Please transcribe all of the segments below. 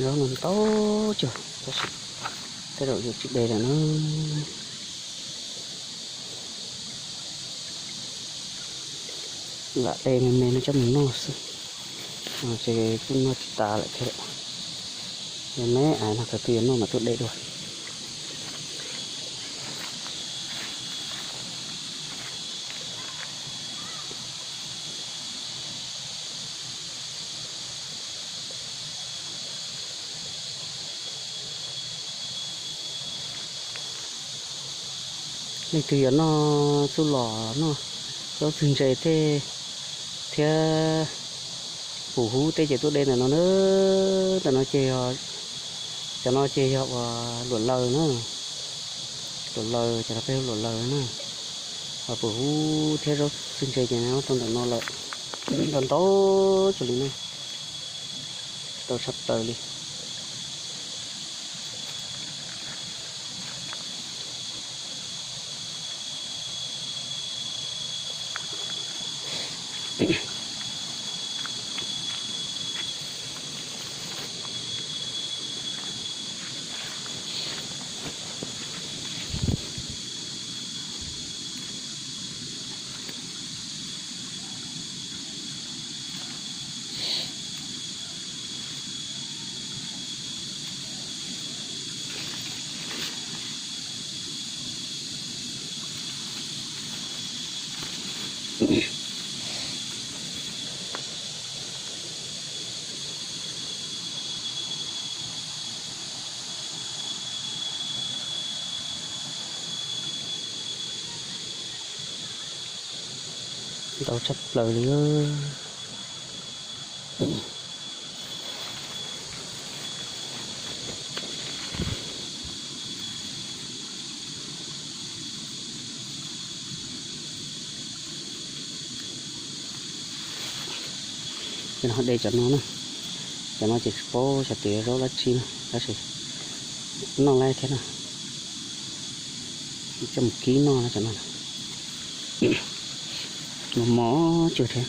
Zaub no ntau cuag, tab sis tej zaum yuav tsis de lawm na. Lam de me me no coj mus noj xwb, ces kuj noj tsis tas lawm thiab. Yog me ais no thaum twg yuav noj mam tuaj de dua. Leej twg yuav noj txuj lom noj zaub txwg ntse tej thiab pum hub tej ces tuaj de ntawm no na. Ntawm no ces yog, cov no ces yog uas luam laws na. Luam laws, cov no peb hu luam laws na. Ho pum hub thiab zaub txwg ntse ces nyob rau ntawm no lawm. Ntau ntau cuag li na, ntau tshaj plaws li. Ntau tshaj plaws li. Ces no de cov no na, cov no ces tsis paub xyov tias zaub dab tsi na, tab sis noj laib thiab na, coj mus kib noj na cov no. Mos mos cuag thiab.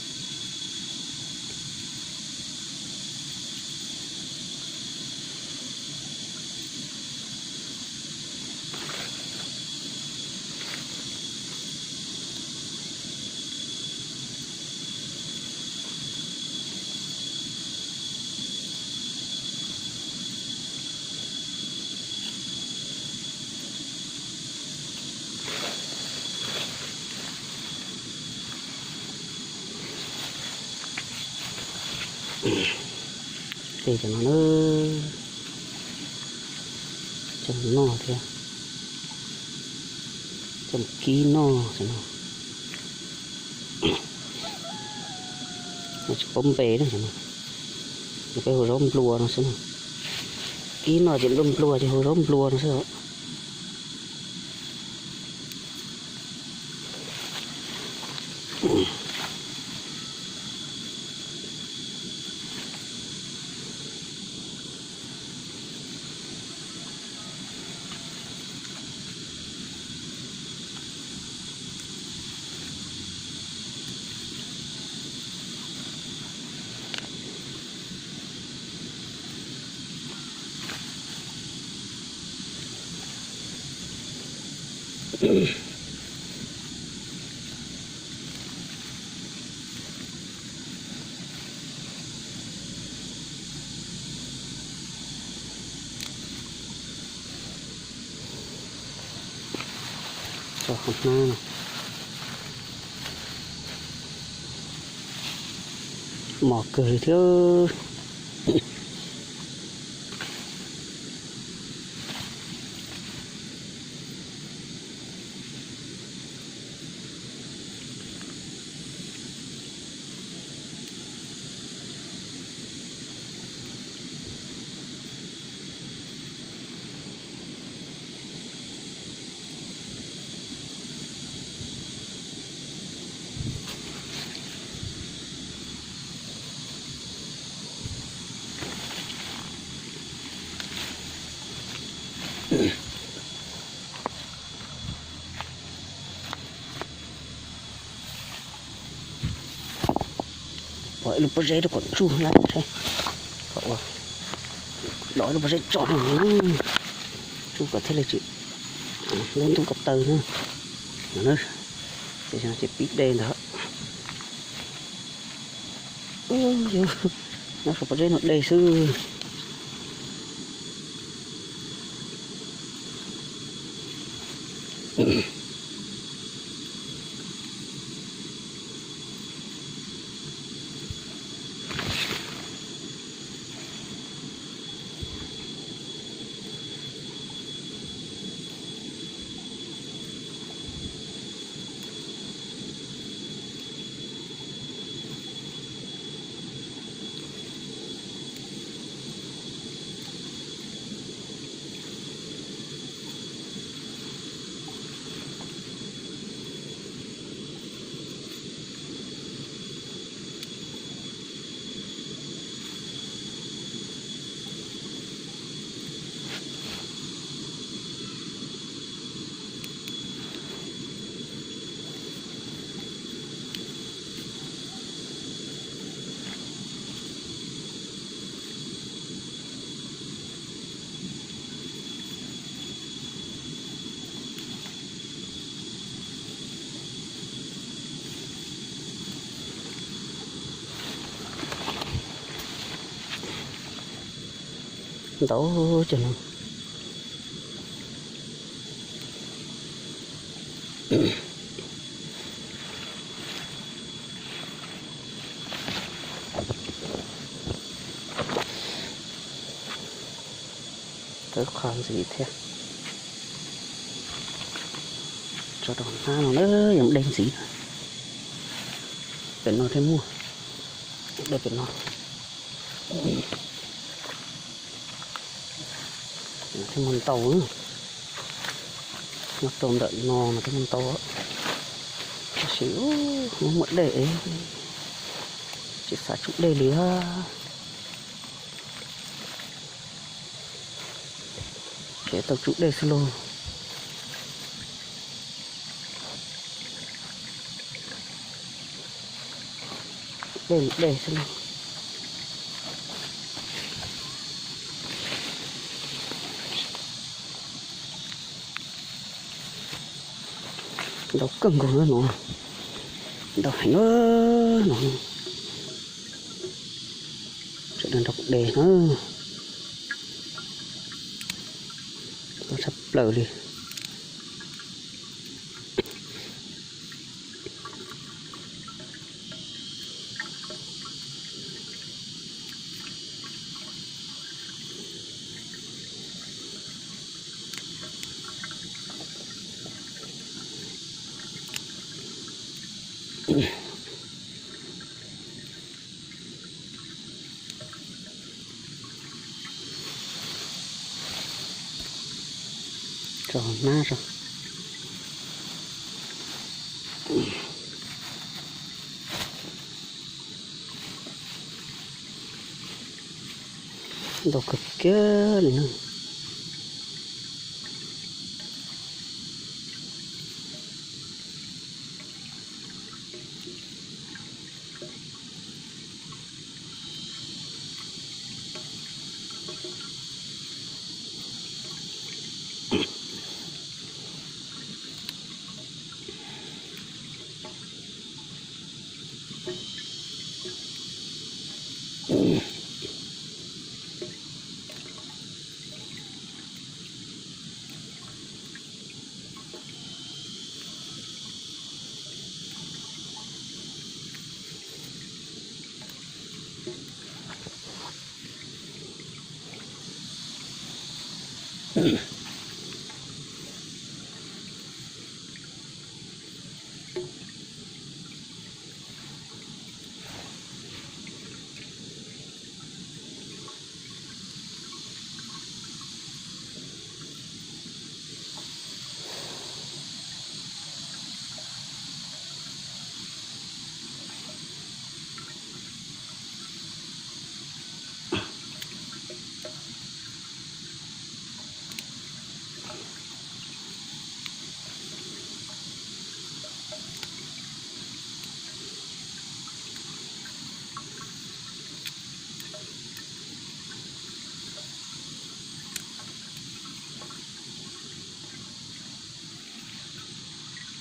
Tej cov no na, coj mus noj thiab, coj mus kib noj xwb no. Tsis paub npe na, peb hu zaub nplua no xwb na. Kib noj ces nplua nplua ces hu zaub nplua no xwb os. Tso qhov hnab no. Mos kawg li thiab. Pom ib lub pob zeb rau kom tsuj hlab saib kom ua Rov rau pob zeb tso no, tsum kom thiaj li tsis ntub ntub ko taw na. No na, ces pib de ntawd. Nyob saum pob zeb no de xwb. Ntau cov no. Tawv qhov ntxiv thiab. Tso rau hnab no na, yog de ntxiv. Pem no thiaj muaj, de pem no. Thiaj muaj ntau, nyob rau ntawm no mas thiaj muaj ntau. Tab sis muaj muaj dej es tsis xav tsum dej li. Kev tau tsum dej xwb lauj. Dej, dej xwb lauj. Ntau kawg nkaus na no. Ntau heev no. Sawv daws nrog kuv de na. Ntau tshaj plaws li. Tso hnab tso. Ntau kawg kiag li na.